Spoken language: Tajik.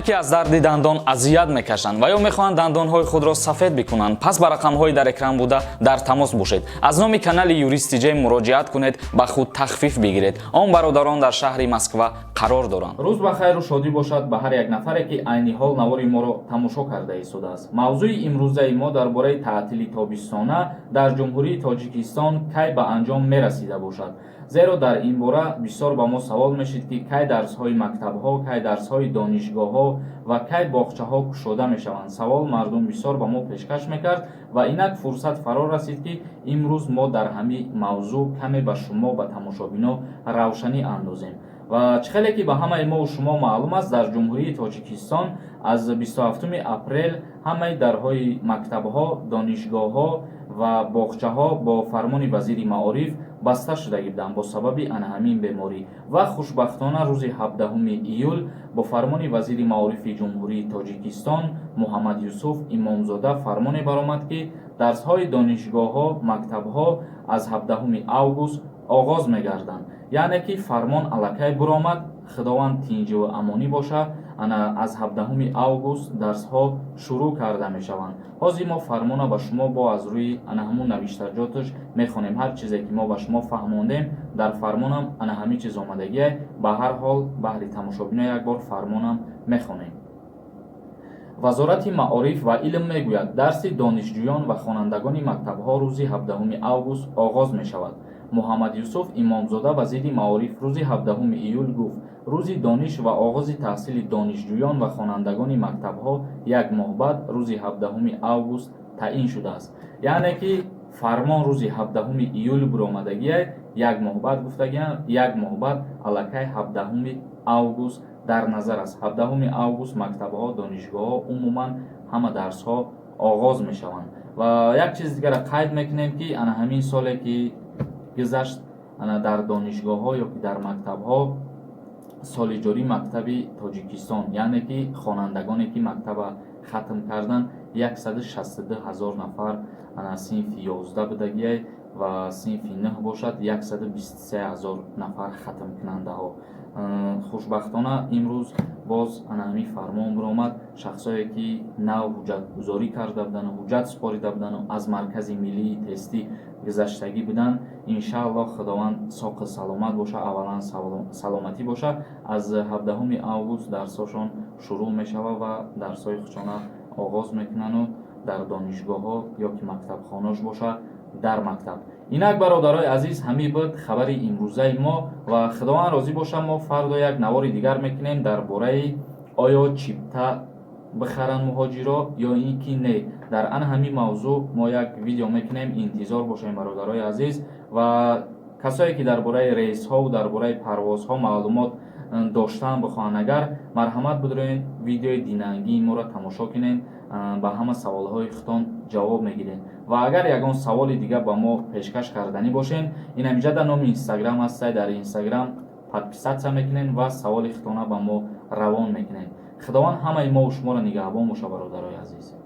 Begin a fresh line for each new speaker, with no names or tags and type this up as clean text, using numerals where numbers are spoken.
Бародароне, ки аз дарди дандон азият мекашанд ва ё мехоҳанд дандонҳои худро сафед бикунанд, пас ба рақамҳои дар экран буда дар тамос бошед. Аз номи канали Юрист Тиҷей муроҷиат кунед, ба худ тахфиф бигиред. Он бародарон дар шаҳри Москва қарор доранд.
Рӯз ба хайру шодӣ бошад ба ҳар як нафаре, ки айни ҳол навори моро тамошо карда истодааст. Мавзӯи имрӯзаи мо дар бораи таътили тобистона дар Ҷумҳурии Тоҷикистон кай ба анҷом мерасида бошад, зеро дар ин бора бисёр ба мо савол мешид, ки кай дарсҳои мактабҳо, кай дарсҳои донишгоҳҳо ва кай боғчаҳо кушода мешаванд. Савол мардум бисёр ба мо пешкаш мекард ва инак фурсат фаро расид, ки имрӯз мо дар ҳамин мавзӯъ каме ба шумо, ба тамошобино, равшанӣ андозем. Ва чӣ хеле ки ба ҳамаи мову шумо маълум аст, дар Ҷумҳурии Тоҷикистон аз 27 апрел ҳамаи дарҳои мактабҳо, донишгоҳҳо ва боғчаҳо бо фармони вазири маориф баста шудагӣ буданд бо сабаби ана ҳамин беморӣ. Ва хушбахтона рӯзи 17 июл бо фармони вазири маорифи Ҷумҳурии Тоҷикистон Муҳаммад Юсуф Имомзода фармоне баромад, ки дарсҳои донишгоҳҳо, мактабҳо аз 17 август оғоз мегарданд. Яъне ки фармон аллакай буромад. Худованд тинҷиву амонӣ боша. Ана аз 17 август дарсҳо шурӯъ карда мешаванд. Ҳозир мо фармона ба шумо бо аз рӯи ана ҳамун навиштаҷоташ мехонем. Ҳар чизе ки мо ба шумо фаҳмондем, дар фармонам ана ҳамин чиз омадагие. Ба ҳар ҳол, баҳри тамошобино як бор фармонам мехонем. Вазорати маориф ва илм мегӯяд: дарси донишҷӯён ва хонандагони мактабҳо рӯзи 17 август оғоз мешавад. Муҳаммад Юсуф Имомзода, вазири маориф, рӯзи 17 июл гуфт: рӯзи дониш ва оғози таҳсили донишҷӯён ва хонандагони мактабҳо як моҳ баъд, рӯзи 17 август таъин шудааст. Яъне ки фармон рӯзи 17 июл буромадагия, як моҳ баъд гуфтагиям, як моҳ баъд аллакай 17 август дар назар аст. 17 август мактабҳо, донишгоҳҳо, умуман ҳама дарсҳо оғоз мешаванд. Ва як чизи дигарро қайд мекунем, ки ана ҳамин соле ки гузашт, ана дар донишгоҳҳо ё ки дар мактабҳо соли ҷорӣ мактаби Тоҷикистон, яъне ки хонандагоне ки мактаба хатм карданд, 162 ҳазор нафар ана синфи 11 будагиай ва синфи 9 бошад, 123 ҳазор нафар хатмкунандаҳо. Хушбахтона имрӯз боз ана ҳамин фармон биромад: шахсое ки нав ҳуҷҷатгузорӣ карда будану ҳуҷҷат супорида будану аз Маркази миллии тестӣ гузаштагӣ буданд, иншааллоҳ, Худованд соқи саломат боша, аввалан саломатӣ боша, аз 17 август дарсҳошон шурӯъ мешавад ва дарсҳои худшона оғоз мекунанду дар донишгоҳҳо ё ки мактабхонош боша, дар мактаб. Инак, бародарои азиз, ҳамин буд хабари имрӯзаи мо ва Худованд розӣ боша, мо фардо як навори дигар мекунем дар бораи оё чипта бихаранд муҳоҷиро ё ин ки не. Дар ана ҳамин мавзӯъ мо як видео мекунем. Интизор бошем, бародарои азиз. Ва касое ки дар бораи рейсҳову дар бораи парвозҳо маълумот доштан бихоҳанд, агар марҳамат, бидроен, видеои динангии моро тамошо кунед, ба ҳама саволҳои худтон ҷавоб мегиред. Ва агар ягон саволи дигар ба мо пешкаш карданӣ бошед, ин ҳаминҷа дар номи Инстаграм ҳастай, дар Инстаграм подписаться мекунед ва саволи худтона ба мо равон мекунед. Худованд ҳамаи мову шуморо нигаҳбон боша, бародарои азиз.